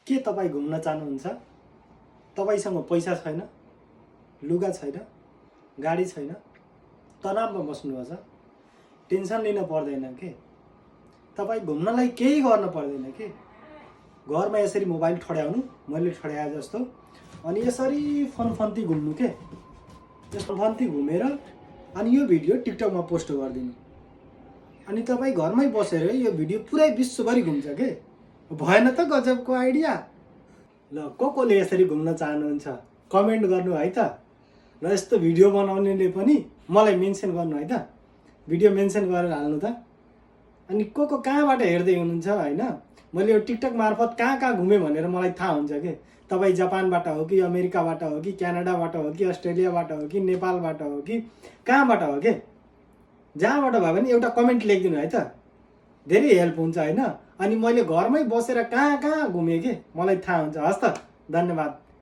के तपाईँ घुम्न चाहनुहुन्छ? तपाईसँग पैसा छैन, लुगा छैन, गाडी छैन, तनावमा बस्नुभएको छ, टेन्सन लिन पर्दैन के? तपाईँ घुम्नलाई केही गर्न पर्दैन के? घरमा यसरी मोबाइल ठड्याउनु, मैले ठड्याए जस्तो, अनि यसरी फनफन्ती घुम्नु के? यस्तो फन्ती घुमेर अनि यो भिडियो टिकटकमा पोस्ट गरिदिनु। अनि तपाईँ घरमै बसेर यो भिडियो पुरै विश्वभरि घुम्छ के? भएन त गजबको आइडिया। ल कोले यसरी घुम्न चाहनुहुन्छ कमेन्ट गर्नु है त। र यस्तो भिडियो बनाउनेले पनि मलाई मेन्सन गर्नु है त, भिडियो मेन्सन गरेर हाल्नु त। अनि कहाँबाट हेर्दै हुनुहुन्छ हैन, मैले यो टिकटक मार्फत कहाँ घुमेँ भनेर मलाई थाहा हुन्छ के? तपाईँ जापानबाट हो कि अमेरिकाबाट हो कि क्यानाडाबाट हो कि अस्ट्रेलियाबाट हो कि नेपालबाट हो कि कहाँबाट हो के? जहाँबाट भए पनि एउटा कमेन्ट लेखिदिनु है त, धेरै हेल्प हुन्छ हैन। अनि मैले घरमै बसेर कहाँ घुमेँ के मलाई थाहा हुन्छ। हस् त, धन्यवाद।